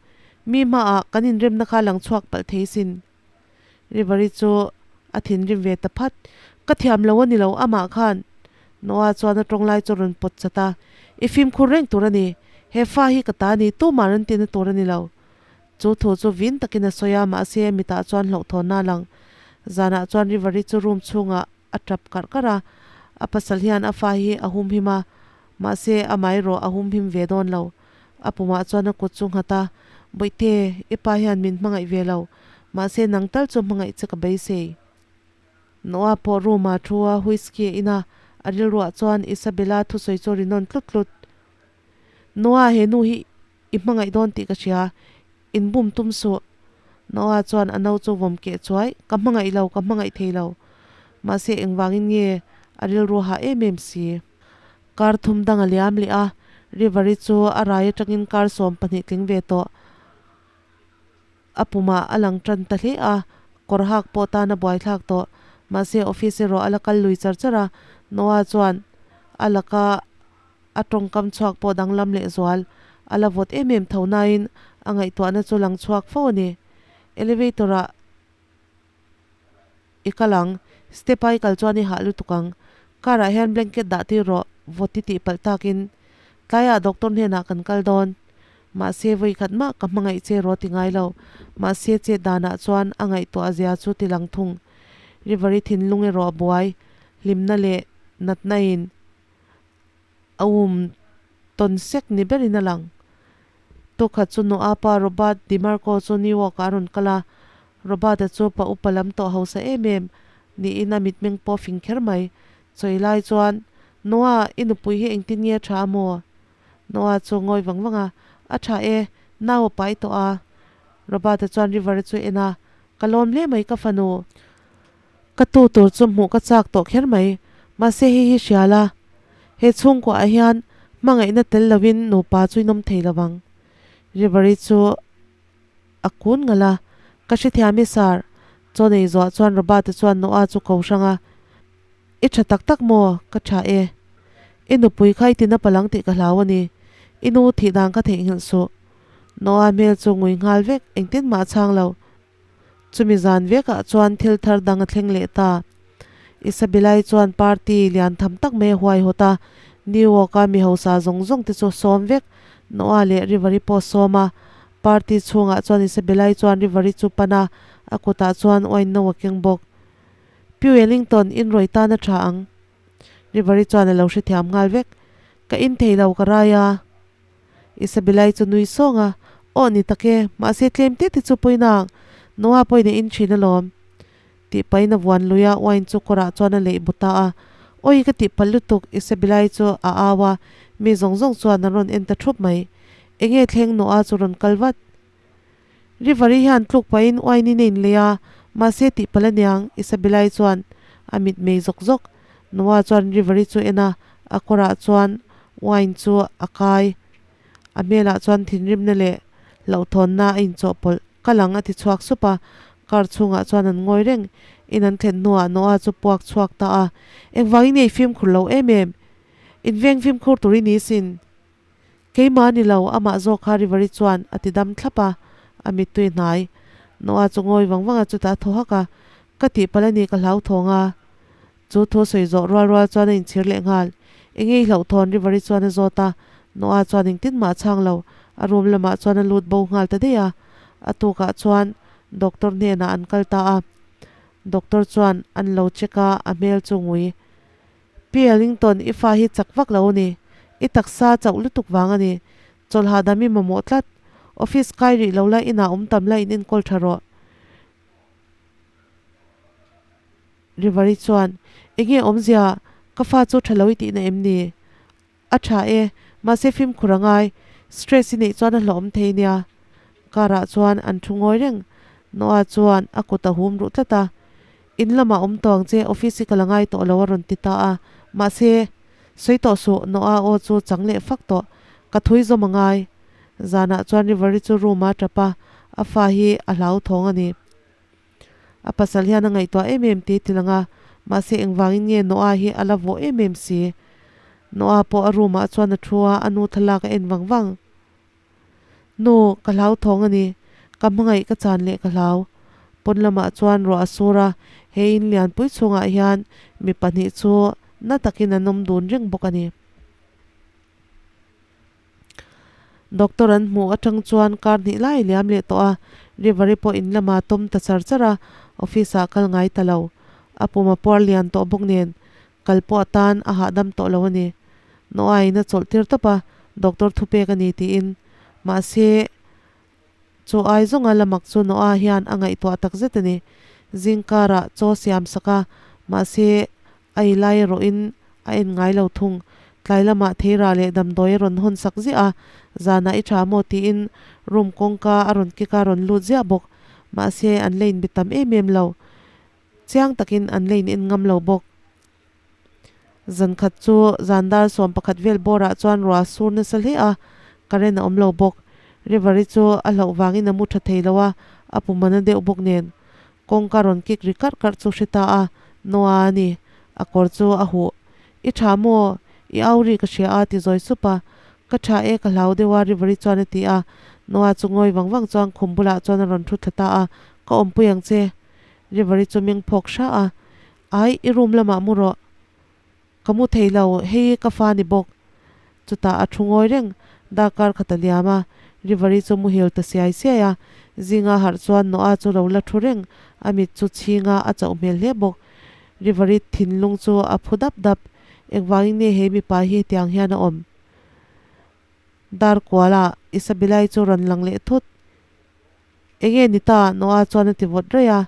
Mi hmaah kan inremna kha lang chhuak palh thei sin. River-i chu a thinrim ve ta phat. Ka thiam lo a ni lo, amah khan. Noah chuan a tawng lai chu a rawn pawt chat a, I fimkhur reng tur a ni. He fa hi ka ta a ni, tumah rawn tina tur a ni lo. Chu thu chu vin takin a sawi a, mahse a mitah chuan hlauhthawnna a lang. Zanah chuan River-i chu room chhungah a tap karh karh a, a pasal hian a fa hi a humhim a, mahse amah erawh a humhim ve dawn lo. A pumah chuan a kut chu nghat a, Bawihte, i pa hian min hmangaih ve lo, mahse nang tal chu hmangaih che ka beisei. Noah pawh room ah thu a, whisky a in a, a rilruah chuan Isabella thusawi chu a ri nawn tlut tlut. Noah, he nu hi i hmangaih dawn tih ka hria, in bum tum suh. Noah chuan a no chu vawm keh chuai, Ka hmangaih lo, ka hmangaih thei lo. Mahse engvangin nge a rilru hah em em si? Kar thum dang a liam leh a, River-i chu a rai atangin kar 12 tling ve tawh. A pumah a lang tan ta hle a, kawr hak pawh tan a buaithlak tawh. Mahse office erawh a la kal lui char char a, Noah chuan a laka a tawngkam chhuak pawh danglam leh zual. A la vawt em em tho nain a ngaihtuahna chu lang chhuak fo a ni. Elevator-ah I kal ang, step a i kal chuan i hah lutuk ang. Car ah hian blanket dah tir rawh, vawt i tih palh takin. Tlaiah doctor hnenah kan kal dawn. Mahse vawi khat mah ka hmangaih che rawh ti ngai lo. Mahse chet danah chuan a ngaihtuah zia chu ti lang thung. River i thinlung erawh a buai, hlimna leh natna in a um tawn sek ni berin a lang. Tukhat chu Noah pa Robert DiMarco chu New York ah a rawn kal a, Robert-a chu pa upa lam tawh hausa em em niin a mitmeng pawh fing kher mai. Chawi lai chuan, Noah, i nupui hi engtin nge a tha a maw? Noah chu ngawi vang vang a, A tha e, nau a pai tawh a. Robert-a chuan River-a chu en a, Ka lawm hle mai ka fanu. Ka tu tur chu hmuh ka chak tawh kher mai, mahse hei hi hria la, he chhungkuah ah hian hmangaihna tel lovin nupa chu inawm thei lo vang. River-i chu a kun ngalh a, Ka hrethiam i sir. Chaw nei zuah chuan Robert-a chuan Noah chu ko hrang a, I tha tak tak maw? Ka tha e. I nupui kha i tina palang tih ka hlau a ni. I nu thih dan kha theihnghilh suh. Noah hmel chu ngui nghal vek, engtin mah a chhang lo. Chumi zan vekah chuan thil thar dang a thleng leh ta. Isabella-i chuan party lian tham tak mai a huaihawt a, New York-a mi hausa zawng zawng te chu a sawm vek. Noah leh River-i pawh a sawm a. Party chhungah chuan Isabella-i chuan River-i chu pan a, a kutah chuan wine no a keng bawk. Pi Wellington, inrawih tan a tha ang. River-i chuan a lo hrethiam nghal vek. Ka in thei lo, ka rai a. Isabella-i chu nui sawng a, Aw ni tak e, mahse tlem te te chu pawina ang, Noah pawhin a in thin alawm. Tih pahin a vuan lui a, wine chu kawrah chuan a leih bu ta a. Awi ka tih palh lutuk, Isabella-i chu a au a, mi zawng zawng chuan an rawn en ta thup mai. Enge thleng Noah chu rawn kal vat. River-i hian tluk pahin wine in a inlei a, mahse tih palh aniang, Isabella-i chuan a mit mei zawk zawk. Noah chuan River-i chu en a, a kawrah chuan wine chu a kai. A hmelah chuan thinrimna leh hlauhthawnna a inchawhpawlh. Ka lang a ti chhuak sup a, car chhungah chuan an ngawi reng. In an thlen hnuah Noah chu puak chhuak ta a, Engvangin nge i fimkhur lo em em? Inveng fimkhur tur i ni sin. Keimah a ni lo, amah zawk kha River-i chuan a ti dam thlap a, a mittui hnai. Noah chu ngawi vang vang a, chutah a thaw hak a, Ka tihpalh a ni, ka hlauthawng a. Chu thu sawi zawh rual rual chuan a inchhir leh nghal. Enge i hlauhthawn? River-i chuan a zawt a, Noah chuan engtin mah a chhang lo, a room lamah chuan a lut bo nghal ta daih a. A tukah chuan doctor hnenah an kal ta a, doctor chuan an lo check a, a hmel chu ngui. Pi Ellington, i fa hi chak vak lo a ni. I taksa chauh lutuk vang a ni. Chawlh hahdam i mamawh tlat. Office kai rih lo la, inah awm tam la in enkawl tha rawh. River-i chuan, Enge awmzia, ka fa chu tha lo i tihna em ni? A tha e, mahse fimkhur a ngai, stress i neih chuan a hlauhawm thei nia. Car ah chuan an thu ngawi reng, Noah chuan a kut a hum ruh tlat a, In lamah awm tawh ang che, office i kal a ngai tawh lo a rawn ti ta a, mahse, sawi tawh suh, Noah aw chu chang leh fak tawh, ka thui zawm a ngai. Zanah chuan River-i chu room ah a tap a, a fa hi a hlauthawng a ni. A pasal hian a ngaihtuah em em tih ti lang a, mahse engvangin nge Noah hi a la vawh em em si? Noah pawh a room ah chuan a thu a, a nu thlalak a en vang vang. Nu, ka hlauthawng a ni. Ka hmangaih ka chan leh ka hlau. Pawn lamah chuan ruah a sur a, he in lianpui chhungah hian mi pahnih chu na takin an awm dun reng bawk a ni. Doctor an hmuh atang chuan kar hnih lai liam leh tawh a, River-i pawh in lamah tawm ta char char a, office ah kal ngai ta lo. A pum a puar lian tawh bawk nen, kal pawh atan a hahdam tawh lo a ni. Noah-in a chawlh tir tawp a, doctor thupek a ni tiin. Mahse, Chu ai zawnga lamak chu Noah hian a ngaihtuah tak zet a ni. Zingkarah chaw siam sak a, mahse a ei lai erawhin a en ngai lo thung. Tlai lamah theirah leh damdawi a rawn hawn sak ziah a, zanah i tha maw tiin room kawngka a rawn kik a rawn lut ziah bawk. Mahse an la inbe tam em em lo. Chiang takin an la in en ngam lo bawk. Zan khat chu zan dar 11 vel bawrah chuan ruah a sur nasa hle a, current a awm lo bawk. River-i chu a hlauh vangin a mu tha thei lo a, a pum a na deuh bawk nen. Kawngka rawn kik ri karh karh chu hre ta a, Noah a ni. A kawr chu a huh. I tha maw? I au ri ka hria a ti zawi sup a. Ka tha e ka hlau deuh a River-i chuan a ti a. Noah chu ngawi vang vang chuan khum bulah chuan a rawn thu thla ta a, Ka awmpui ang che. River-i chu meng phawk hra a. Ai, i room lamah mu rawh. Ka mu thei lo, hei ka fa ni bawk. Chutah a thu ngawi reng, darkar khat a liam a, River-i chu muhil ta siai siai a. Zinga harh chuan Noah chu lo la thu reng, a mit chu chhinga a chauh hmel hle bawk. River-i thinlung chu a phu dap dap, engvangin nge he mipa hi hetiang hian a awm? Darkuala Isabella-i chu rawn lang leh thut. Enge ni ta? Noah chuan a ti vawt raih a.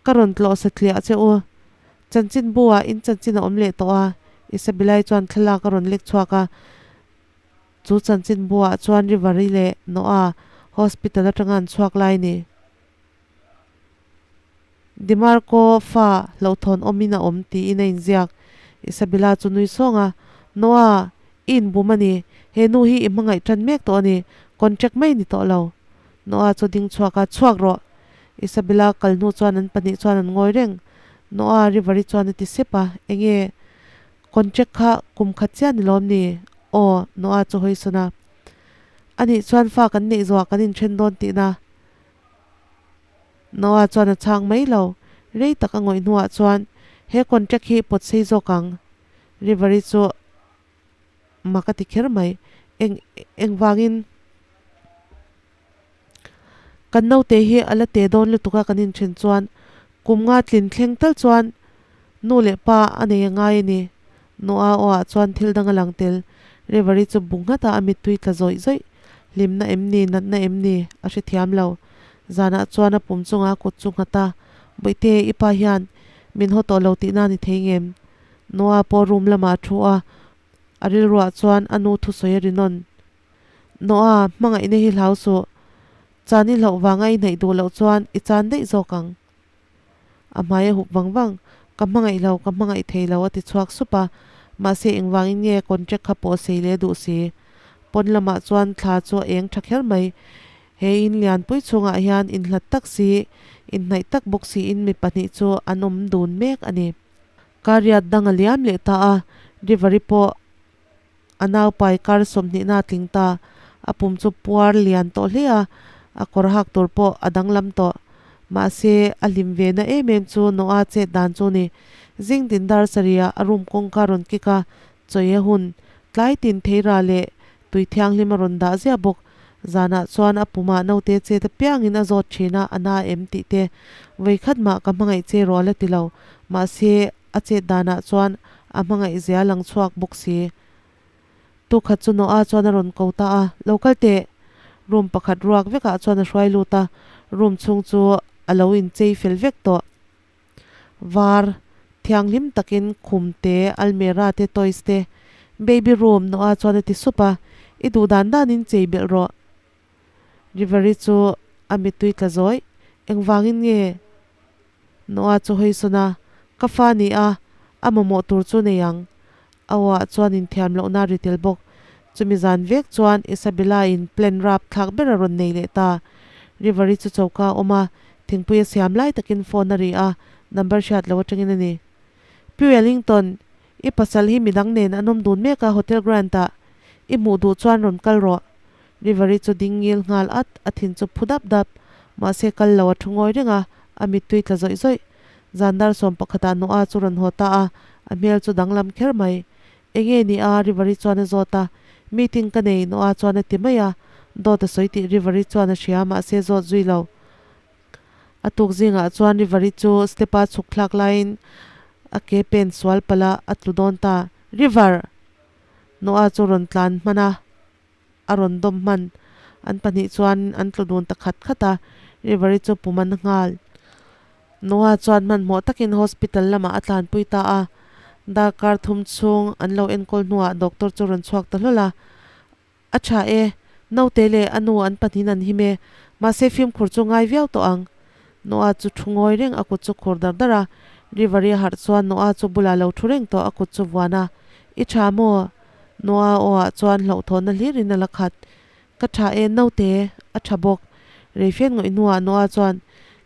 Ka rawn tlawh satliah che u. Chanchin bu ah in chanchin a awm leh tawh a, Isabella-i chuan thlalak a rawn lek chhuak a. Chu chanchin bu ah chuan River-i leh Noah hospital atanga an chhuak lai ni. DiMarco fa hlauhthawn awmin a awm tiin a inziak. Isabella chu nui sawng a, Noah, i inbum a ni. He nu hi i hmangaih tan mek tawh a ni. Contract mai ni tawh lo. Noah chu ding chhuak a, Chhuak rawh! Isabella kal hnu chuan an pahnih chuan an ngawi reng. Noah, River-i chuan a ti sep a, Enge? Contract kha kum khat chiah ni lawm ni? Aw, Noah chu hawi sawn a. Anih chuan fa kan neih zawhah kan inthen dawn tihna. Noah chuan a chhang mai lo. Rei tak a ngawih hnuah chuan, He contract hi pawt sei zawk ang. River-i chu mak a ti kher mai. Eng, engvangin? Kan naute hi a la te dawn lutuk a kan inthen chuan kum nga tlin thleng tal chuan nu leh pa a nei a ngai a ni. Noah aw ah chuan thil dang a lang tel. River-i chu bu nghat a, a mittui tla zawih zawih. Hlimna em ni, natna em ni? A hrethiam lo. Zanah chuan a pum chungah a kut chu nghat a, Bawihte, i pa hian min haw tawh lo tihna a ni thei ngem? Noah pawh room lamah a thu a, a rilruah chuan a nu thusawi a ri nawn. Noah, hmangaihna hi hlau suh. Chan i hlauh vanga i hnaih duh loh chuan i chan daih zawk ang. A hmai a hup vang vang, Ka hmangaih lo, ka hmangaih thei lo a ti chhuak sup a, mahse engvangin nge contract kha pawh sei leh duh si. Pawn lamah chuan thla chu a eng tha kher mai. He in lianpui chhungah hian inhlat tak si, inhnaih tak bawk siin mi pahnih chu an awm dun mek a ni. Kar riat dang a liam leh ta a, River-i pawh A naupai kar 20 na a tling ta. A pum chu puar lian tawh hle a, a kawr hak tur pawh a danglam tawh. Mahse, a hlim ve na em em chu Noah chet dan chu ni. Zing tin dar sarih ah a room kawngka rawn kik a, chawi a hun. Tlai tin theira leh tui thianghlim a rawn dah ziah bawk. Zanah chuan a pumah naute chet apiangin a zawt thin a, a na em tih te. Vawikhat mah ka hmangaih che rawh a la ti lo. Mahse, a chet danah chuan. a hmangaih zia lang chhuak bawk si. Tukhat chu Noah chuan a rawn ko ta a, Lo kal teh! Room pakhat ruak vekah chuan a hruai lut a, room chhung chu a lo inchei fel vek tawh. Var thianghlim takin khum te, almera te, toys te, baby room Noah chuan a ti sup a, I duh dan danin chei belh rawh. River-i chu a mittui tla zawih, Engvangin nge? Noah chu hawi sawn a, Ka fa ni a, a mamawh tur chu nei ang. A aw-ah chuan inthiam lohna a ri tel bawk. Chumi zan vek chuan Isabella-in plan rap thlak ber a rawn nei leh ta. River-i chu choka a awm a, thingpui a siam lai takin phone a ri a, number hriat loh atangin a ni. Pi Wellington, i pasal hi midang nen an awm dun mek a Hotel Grand-ah. I hmuh duh chuan rawn kal rawh. River-i chu ding ngil nghal at, a thin chu phu dap dap. Mahse kal lo a thu ngawi reng a, a mittui tla zawih zawih. Zan dar sawm pakhatah Noah chu rawn haw ta a, a hmel chu danglam kher mai. Enge ni a? River-i chuan a zawt a. Meeting ka nei, Noah chuan a ti mai a. Dawt a sawi tih River-i chuan a hria, mahse zawt zui lo. A tuk zingah chuan River-i chu step-a chhuk thlak laiin a ke pen sual palh a, a tlu dawn ta. River! Noah chu rawn tlan hman a. a rawn dawm hman. An pahnih chuan an tlu dun ta khat khat a, River-i chu pum an nghal. Noah chuan hmanhmawh takin hospital lamah a tlanpui ta a, darkar thum chhung an lo enkawl hnuah doctor chu rawn chhuak ta hlawl a. A tha e, naute leh a nu an pahnihin an him e, mahse fimkhur chu ngai viau tawh ang. Noah chu thu ngawi reng a kut chu khur dar dar a, River-i a harh chuan Noah chu bulah lo thu reng tawh a kut chu vuan a, I tha maw? Noah aw ah chuan hlauhthawnna hlirin a la khat. Ka tha e naute, a tha bawk. Reifian ngawih hnuah Noah chuan,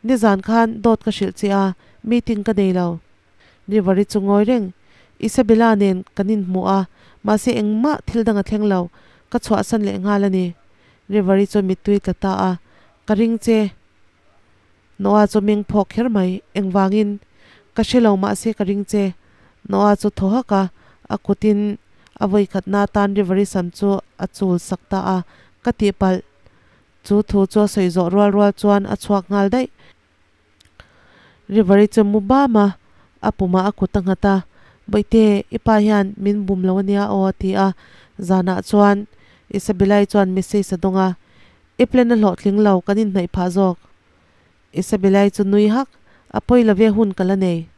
Nizan khan dawt ka hrilh che a, meeting ka nei lo. River-i chu ngawi reng. Isabella nen kan inhmu a, mahse engmah thil dang a thleng lo. Ka chhuahsan leh nghal a ni. River-i chu mittui tla ta a, Ka ring che. Noah chu meng phawk kher mai, Engvangin? Ka hre lo mahse ka ring che. Noah chu thaw hak a, a kutin a vawikhatna atan River-i sam chu a chul sak ta a, Ka tihpalh. Chu thu chu a sawi zawh rual rual chuan a chhuak nghal daih. River-i chu mu bam a, a pumah a kut a nghat a, Bawihte, i pa hian min bum lo ania aw a ti a. Zanah chuan Isabella-i chuan message a dawng a, I plan a hlawhtling lo, kan inhnaih phah zawk. Isabella-i chu nui hak, a pawi lo ve hun ka la nei.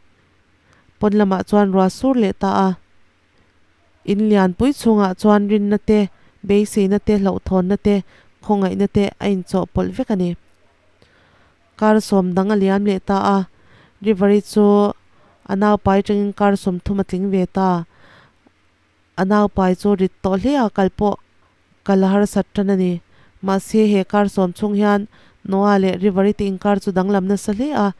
Pawn lamah chuan ruah sur leh ta a. In lianpui chhungah chuan rinna te, beiseina te, hlauhthawnna te, khawngaihna te a inchawhpawlh vek a ni. Kar sawm dang a liam leh ta a, River-i chu a naupai atangin kar 30 a tling ve ta. A naupai chu rit tawh hle a, kal pawh kal a harsat tan a ni. Mahse, he kar sawm chhung hian Noah leh River-i te inkar chu danglam nasa hle a.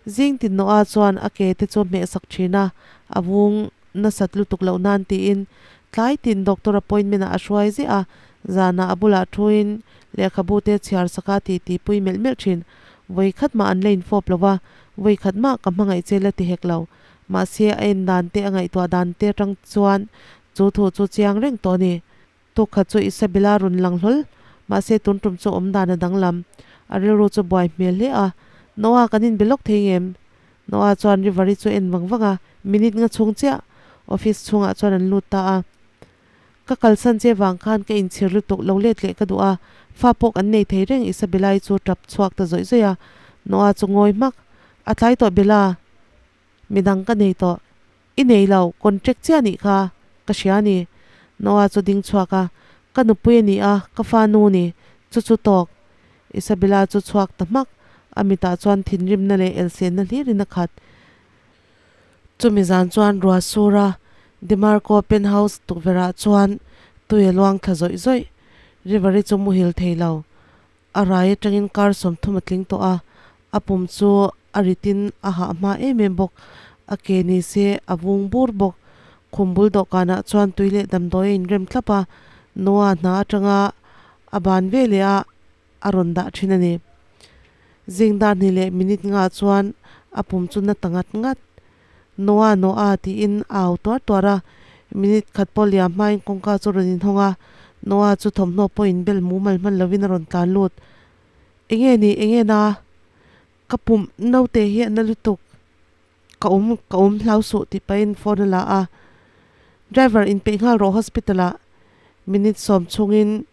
Zing tin Noah chuan a ke te chu hmeh sak thin a, a vung nasat lutuk loh nan tiin tlai tin doctor appointment ah a hruai ziah a, zanah a bulah thuin lehkhabu te chhiar sak a ti ti pui melh melh thin. Vawi khat mah an la infawp lo va, vawi khat mah ka hmangaih che la ti hek lo. Mahse, a en dan te a ngaihtuah dan te atang chuan chu thu chu chiang reng tawh a ni. Tukkhat chu Isabella rawn lang hlawl, mahse tun tum chu awm dan a danglam. A rilru chu buai hmel hle a, Noah kan inbe lawk thei ngem? Noah chuan River-i chu en vang vang a, minute nga chhung chiah office chhungah chuan an lut ta a. Ka kalsan che vang khan ka inchhir lutuk lo let leh ka duh a, fa pawh kan nei thei reng Isabella-i chu tap chhuak ta zawih zawih a, Noah chu ngawi hmak, A tlai tawh Bella, midang ka nei tawh. I nei lo, contract chiah nih kha ka hria a ni. Noah chu ding chhuak a, Ka nupui a ni a, ka fa nu ni, chu chu tawk. Isabella chu chhuak ta hmak, a mitah chuan thinrimna leh elsenna hlirin a khat. Chumi zan chuan ruah sur a, DeMarco penthouse tukverhah chuan tui a luang thla zawih zawih. River-i chu muhil thei lo. A rai atangin kar 30 a tling tawh a, a pum chu a ritin a hah hma em em bawk. A ke ni se a vung bur bawk. Khum bul dawhkanah chuan tui leh damdawi a inrem thlap a, Noah hna atanga a ban ve leh a a rawn dah thin a ni. Zing dar hnih leh minute ngah chuan a pum chu na ta ngat ngat. Noah, Noah tiin a au tuar tuar a, minute khat pawh liam hmain kawngka chu rawn inhawng a, Noah chu thawmhnaw pawh inbel mumal hman lovin a rawn tlan lut. Enge ni, enge na? Ka pum naute hi a na lutuk. Ka awm, ka awm hlau suh tih pahin phone a la a. Driver inpeih nghal rawh hospital ah minute sawm chhungin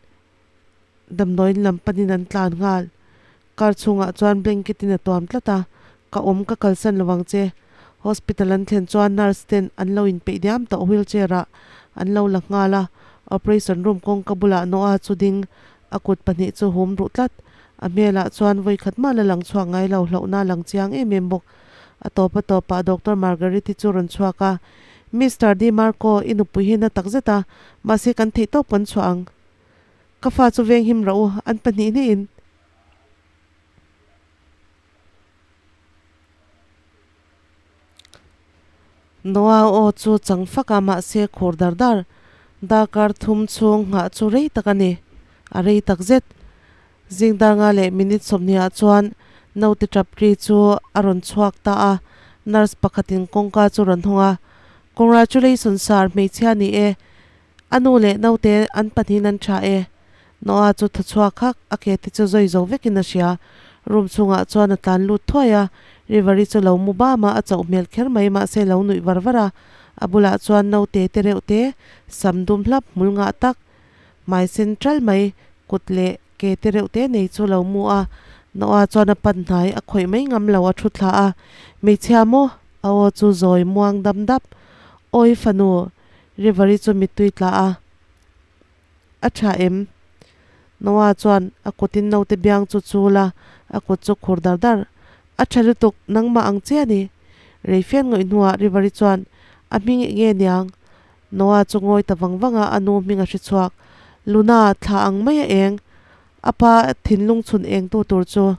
damdawiin lam panin an tlan nghal. Car chhungah chuan blanket in a tuam tlat a, Ka awm ka kalsan lo ang che. Hospital an thlen chuan nurse ten an lo inpeih diam tawh wheelchair ah an lo la nghal a, operation room kawngka bulah Noah chu ding a kut pahnih chu hum ruh tlat. A hmelah chuan vawi khat mah la lang chhuak ngai lo hlauhna a lang chiang em em bawk. A tawp a tawpah Doctor Margaret-i chu rawn chhuak a, Mister Di Marco, i nupui hi na tak zet a, mahse kan theih tawp kan chhuah ang. Ka fa chu veng him rawh u, an pahnih hnihin. Noah aw chu chang fak a, mahse khur dar dar. Darkar thum chhung nghah chu rei tak a ni. A rei tak zet. Zing dar nga leh minute 20 ah chuan naute tap ri chu a rawn chhuak ta a, nurse pakhatin kawngka chu rawn hawng a, Congratulations sir, hmeichhia ni e. A nu leh naute an pahnihin an tha e. Noah chu thaw chhuak hak, a ke te chu zawi zo vekin a hria. Room chhungah chuan a tlan lut thuai a, River-i chu lo mu bam a, a chauh hmel kher mai mahse lo nuih var var a. A bulah chuan naute te reuh te, sam dum hlap hmul ngah tak, hmai sen ṭal mai, kut leh ke te reuh te nei chu lo mu a. Noah chuan a pan hnai a khawih mai ngam lo a thu thla a, Hmeichhia maw? A aw chu zawi muang dam dap. Awi fanu, River-i chu mittui tla a. A tha em? Noah chuan a kutin naute biang chu chul a, a kut chu khur dar dar. A tha lutuk, nangmah ang che a ni. Rei fian ngawih hnuah River-i chuan, A hming eng nge niang? Noah chu ngawi ta vang vang a, a nu hming a hre chhuak. Luna, thla ang mai a eng. A pa thinlung chhun eng tu tur chu.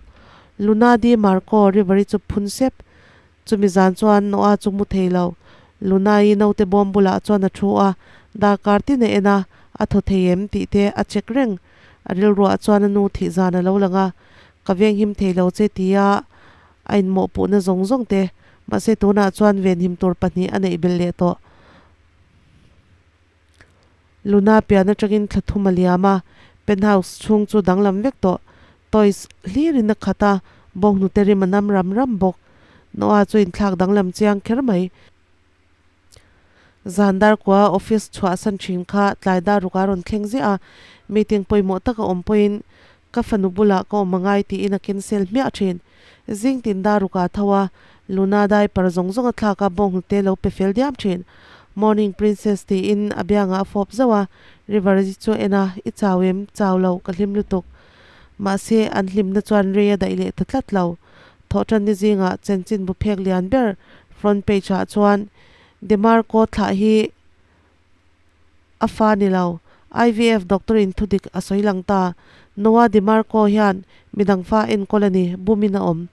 Luna Di Marco, River-i chu phun sep. Chumi zan chuan Noah chu mu thei lo. Luna-i naute bawm bulah chuan a thu a, darkar tin a en a, a thaw thei em tih te a check reng. A rilruah chuan a nu thih zan a lo lang a, Ka venghim thei lo che tia a inmawhpuhna zawng zawng te, mahse tunah chuan venhim tur pahnih a neih belh leh tawh. Luna pian atangin thla thum a liam a, penthouse chhung chu danglam vek tawh. Toys hlirin a khat a, bawnghnute rim a nam ram ram bawk. Noah chu inthlak danglam chiang kher mai. Zan dar kua office chhuahsan thin kha tlai dar ruk a rawn thleng ziah a, meeting pawimawh tak a awm pawhin ka fanu bulah ka awm angai tiin a cancel hmiah thin. Zing tin dar ruk ah tho a, Luna diaper zawng zawng a thlak a bawnghnute lo pe fel diam thin. Morning princess tiin a biangah a fawp zauh a, River chu a en a, I chau em? Chau lo, ka hlim lutuk. Mahse, an hlimna chuan rei a daih leh ta tlat lo. Thawhtanni zingah chanchin bu phek lian ber front page ah chuan DeMarco thlah hi a fa ni lo. IVF doctor in thudik a sawi lang ta. Noah DeMarco hian midang fa enkawl a ni, bumin a awm.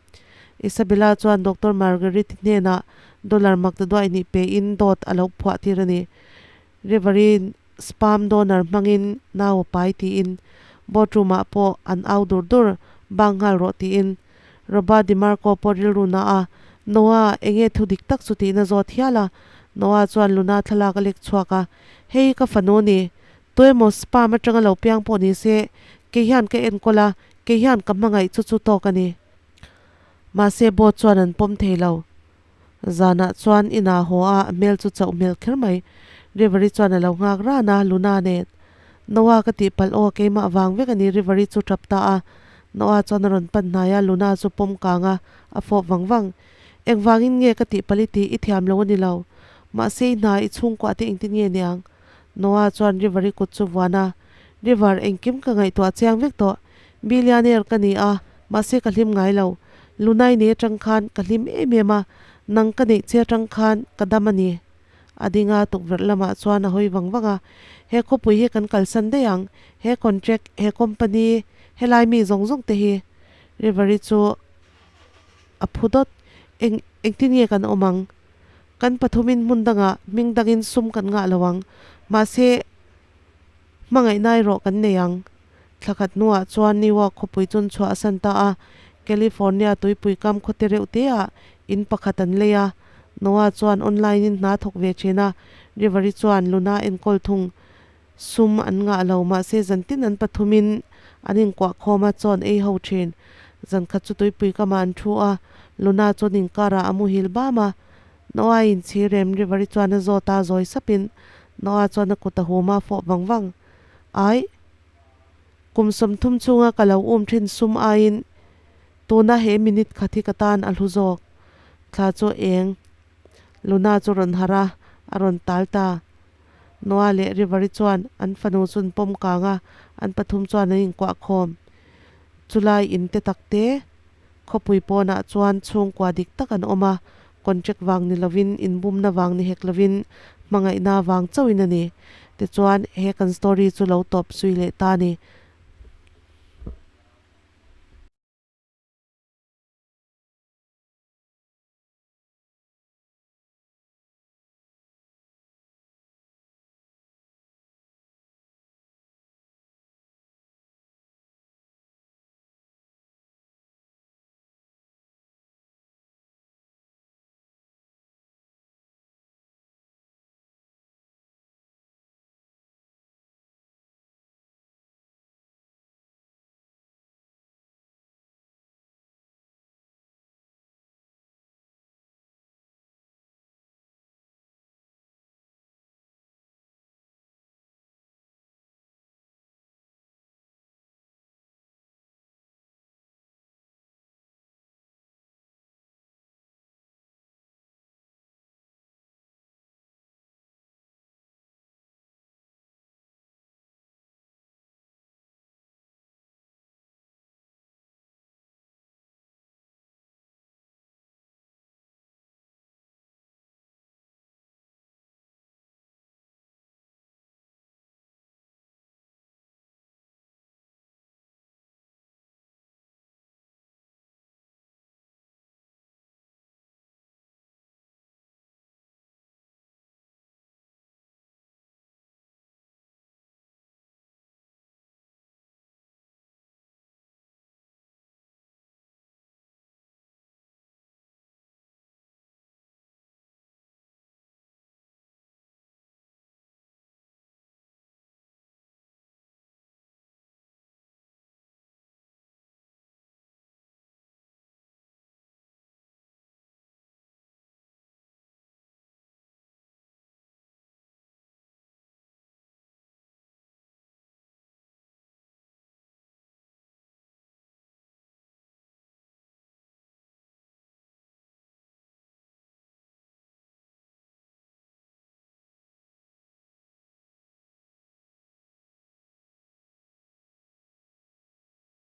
Isabella chuan Doctor Marguerite hnenah dollar mak ta duai hnih pe in dawt a lo phuah tir a ni. River-in sperm donor hmangin nau a pai tiin boardroom ah pawh an au dur dur, bang nghal rawh tiin. Robert DeMarco pawh rilru na a, Noah, enge thu dik tak chu tiin a zawt hial a. Noah chuan Luna thlalak a lek chhuak a, Hei ka fanu ni, tuemaw sperm atanga lo piang pawh ni se, kei hian ka enkawl a, kei hian ka hmangaih chu chu tawk a ni. Mahse board chuan an pawm thei lo. Zanah chuan inah haw a, a hmel chu chauh hmel kher mai. River-i chuan a lo nghak ran a, Luna nen. Noah ka tih palh aw, keimah vang vek a ni River-i chu tap ta a. Noah chuan a rawn pan hnai a, Luna chu pawm kang a, a fawp vang vang. Engvangin nge ka tih palh i tih i thiam lo a ni lo. Mahse i hna i chhungkuah te engtin nge niang? Noah chuan River-i kut chu vuan a, River, engkim ka ngaihtuah chiang vek tawh. Billionaire ka ni a, mahse ka hlim ngai lo. Lunai nei atang khan ka hlim em em a, nang ka neih che atang khan ka dam a ni. A ding a, tukverh lamah chuan a hawi vang vang a, He khawpui hi kan kalsan daih ang, he contract, he company, helai mi zawng zawng te hi. River-i chu a phu dawt, Eng, engtin nge kan awm ang? Kan pathumin hmun dangah hming dangin sum kan ngah lo ang, mahse hmangaihna erawh kan nei ang. Thla khat hnuah chuan New York khawpui chun chhuah a san ta a, California tuipui kam khawte reuh teah in pakhat an lei a. Noah chuan online in hna thawk ve thin a, River-i chuan Luna enkawl thung. Sum an ngah lo, mahse zantin an pathumin an inkuah khawm a, chawn ei ho thin. Zan khat chu tuipui kamah an thu a, Luna chuan inkarah a muhil bam a. Noah-in chhirem River-i chuan a zawt a, zawi sapin. Noah chuan a kut a hum a, fawh vang vang. Aih. Kum 30 chhunga ka lo um thin sum aiin tuna he minute khat hi ka tan a hlu zawk. Thla chu eng. Luna chu rawn harh a, a rawn tal ta. Noah leh River-i chuan an fanu chu an pawm kang a, an pathum chuan an inkuah khawm. Chulai in te tak te khawpui pawnah chuan chhungkua dik tak an awm a, contract vang ni lovin, inbumna vang ni hek lovin, hmangaihna vang chauhin a ni. Tichuan he kan story chu lo tawp zui leh ta a ni.